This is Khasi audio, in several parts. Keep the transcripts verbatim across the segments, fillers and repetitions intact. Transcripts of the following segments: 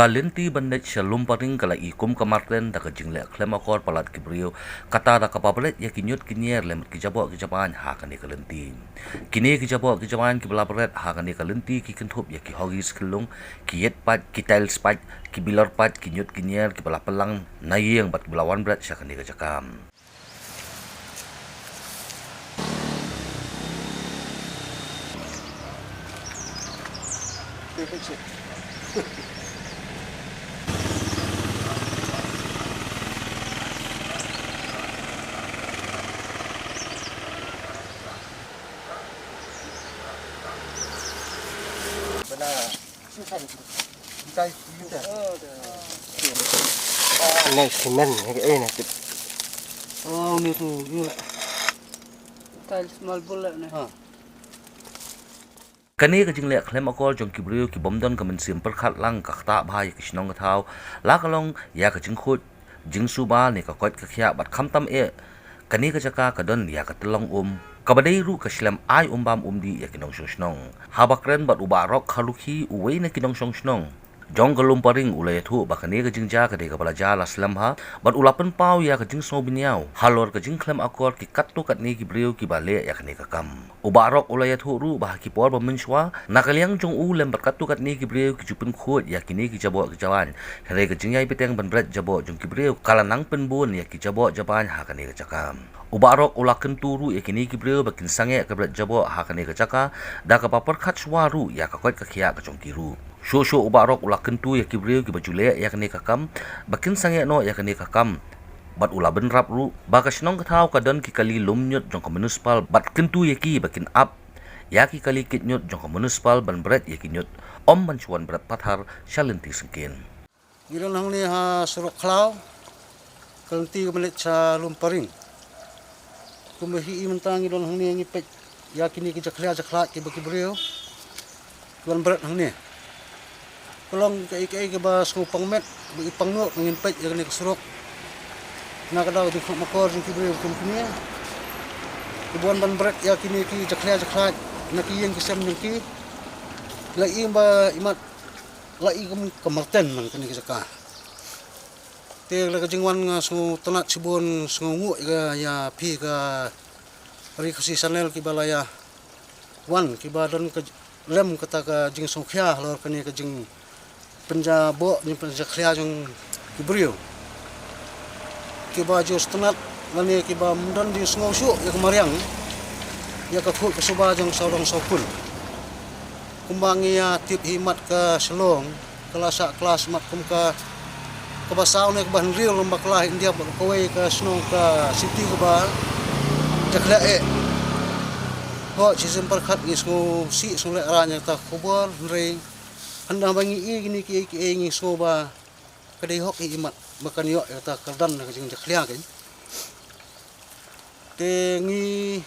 Ka lynti ban leit sha Lumparing ka la i kum ka marten da ka jingleh khlem akor palat ki briew, kata da kaba bret ïa ki ñiut ki ñier lem bad ki jaboh ki jabain ha kane ka lynti. Kine ki jaboh ki jabain kiba la bret ha kane ka lynti ki kynthup ïa ki hoggies khyllung, ki ïit pait, ki tiles pait, ki bilor pait, ki ñiut ki ñier kiba la pynlang na ïing bad kiba la wan bret sha kane ka jaka. Bana. Nai simen, eh, na tip. Oh, ni tu, ni lah. Tiles marble lah, ni. Ha. Kane ka jingleh khlem akor jong ki briew ki bym don ka mynsiem pyrkhat lang ka ktah bha ïa ki shnong ka thaw, la ka long ïa ka jingkhuid, jingsuba ne ka koit ka khiah bad khamtam eh. Kane ka jaka ka don ïa ka tyllong um, kaba dei ruh ka shlem ai um bam um dih ïa ki nongshong shnong. Haba kren bad u Bah Rok Kharlukhi, uwei na ki nongshong shnong jong ka Lumparing, u la ïathuh ba kane ka jingjia ka dei kaba la jia la slem bha bad u la pynpaw ïa ka jingsngew bynñiaw halor ka jingkhlem akor ki katto katne ki briew kiba leh ïa kane ka kam. U Bah Rok u la ïathuh ruh ba ha ki por ba mynshuwa, na ka liang jong u lem bad katto katne ki briew ki ju pynkhuid ïa kine ki jaboh ki jabain, hynrei ka jingïai bteng ban bret jaboh jong ki briew ka la nang pynbun ïa ki jaboh jabain ha kane ka jaka. U Bah Rok u la kyntu ruh ïa kine ki briew ba kin sangeh ka bret jaboh ha kane ka jaka da kaba pyrkhat shuwa ruh ïa ka koit ka khiah ka jong ki ruh. Shuh shuh u Bah Rok u la kyntu ïa ki briew kiba ju leh ïa kane ka kam ba kin sangeh noh ïa kane ka kam. Bad u la bynrap ruh ba ka shnong ka thaw ka don ki kali lum ñiut jong ka municipal bad kyntu ïa ki ba kin ap ïa ki kali kit ñiut jong ka municipal ban bret ïa ki ñiut, ym ban shu wan bret pathar sha lynti syngkien. Ngi don hangne ha surok khlaw, ka lynti ka ban leit sha Lumparing. Kumba phi i mynta ngi don hangne ngi peit ïa kine ki jakhlia jakhlad kiba ki briew ki wan bret hangne. Ka long kaei kaei kaba sngewpang met, ba i pang noh ba ngin peit ïa kane ka surok. Na ka daw jingkhmat makor jong ki briew kum kine kiba wan ban bret ïa kine ki jakhlia jakhlad na ki ïing ki sem jong ki. La i ba imat la i kum ka marten man kane ka jaka. Te la ka jingwan nga sngewtynnat shibun, sngewnguh ïa ka, ïa phi ka Ri Khasi Channel kiba la ïa wan, kiba don ka lem kata ka jingsngewkhia halor kane ka jingpynjaboh, jingpynjakhlia jong ki briew. Kiba ju sngewtynnat lane kiba ym don jingsngew shuh ïa ka mariang ïa ka khuid ka suba jong sawdong sawkun. Kumba ngi ïa tip hi mat ka Shillong, ka la shah klas mat kum ka, kaba saw ne kaba hynriew lem bakla ha India bad kawei ka shnong ka city kaba jakhlia eh. Hooid, shisien pyrkhat ngi sngewsih sngewlehrain ïa kata ka khubor, hynrei hadien ba ngi i kine kiei kiei ngi sngew ba ka dei hok hi imat ba kan ïoh ïa kata ka kyrdan na ka jingjakhlia kein. Te ngi,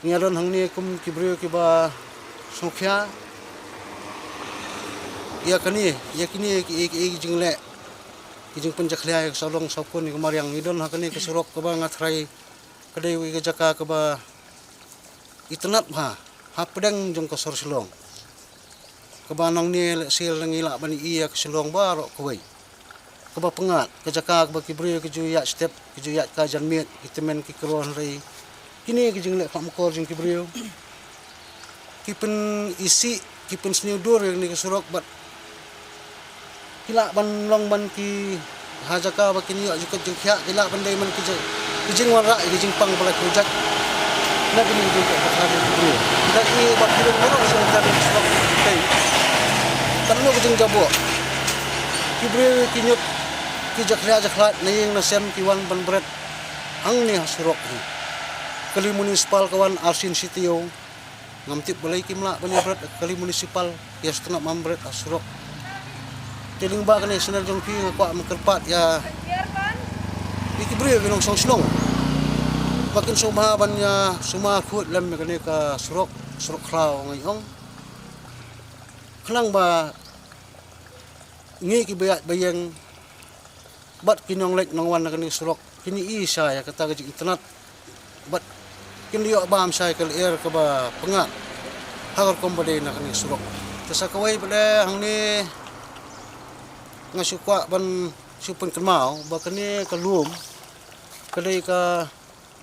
ngi ïa don hangne kum ki briew kiba sngewkhia ïa kane, ïa kine ki, ki, ki jingleh, ki jingpynjakhlia ïa ka sawdong sawkun ïa ka mariang. Ngi don ha kane ka surok kaba nga tharai ka dei ka jaka kaba itynnat bha hapdeng jong ka sor Shillong. Kaba nangne lehse la ngi lah ban i ïa ka Shillong baroh kawei. Kaba pyngngad, ka jaka kaba ki briew ki ju ïaid step, ki ju ïaid ka janmiet, ki tymmen ki kro, hynrei kine ki jingleh kham kor jong ki briew ki pynisih, ki pynsniew dur ïa kane ka surok bad ki lah ban long ban ki ha jaka ba kin ïoh jingkut jingkhiah, ki lah ban dei ban ki jing, ki jingwanrah, ki jingpang ba la kyrjat. Na kine ki jingkut ba ka dei ki briew. Ki da i ba ki dei ban rah sha ka dei surok. Tang no ki jingjaboh, ki briew ki ñiut, ki jakhlia jakhlad na ïing na sem ki wan ban bret hangne ha surok hi. Kali municipal ka wan arsien shi taïew. Ngam tip balei kim lah ban ïa bret kali municipal, ïa shu tnat mam bret ha surok. Te lyngba kane ka channel jong phi nga kwah ban kyrpad ïa, ïa ki briew ki nongshong shnong ba kin sngewbha ban ïa sumar khuid lem ïa kane ka surok, surok khlaw ngi ong. Khnang ba ngi kiba ïaid ba ïeng bad ki nongleit nongwan na kane ka surok kin ïohi shai ïa kata ka jingitynnat bad kin ïoh bam shai ka lyer kaba pyngngad ha ka rukom ba dei na kane ka surok. Te sa kawei pat de hangne nga shu kwah ban shu pynkynmaw ba kane ka lum ka dei ka,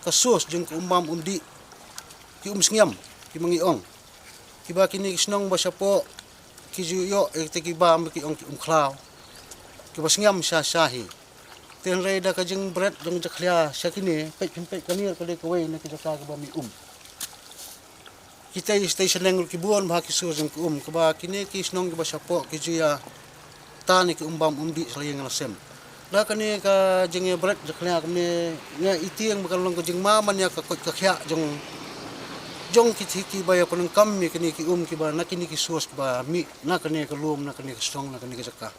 ka source jong ka um bam um dih, ki um sngem, ki ma ngi ong, kiba kine ki shnong ba shapoh ki ju ïoh ïa kita ki bam ba ki ong ki um khlaw, kiba sngem sha sha hi. Te hynrei da ka jingbret jong jakhlia sha kine, peit phin peit, kane ka dei kawei na ki jaka kiba mih um. Kita i station leng ruh ki bun bha ki source jong ki um, kaba kine ki shnong kiba shapoh ki ju ïa tan ïa ki um bam um dih sha la ïing la sem. Da kane ka jingïabret jakhlia kumne, nga i tieng ba kan long ka jingma man ïa ka koit ka khiah jong, jong ki thiki ba ïa pyndonkam ïa kine ki um kiba na kine ki source kiba mih na kane ka lum, na kane ka shnong, na kane ka jaka.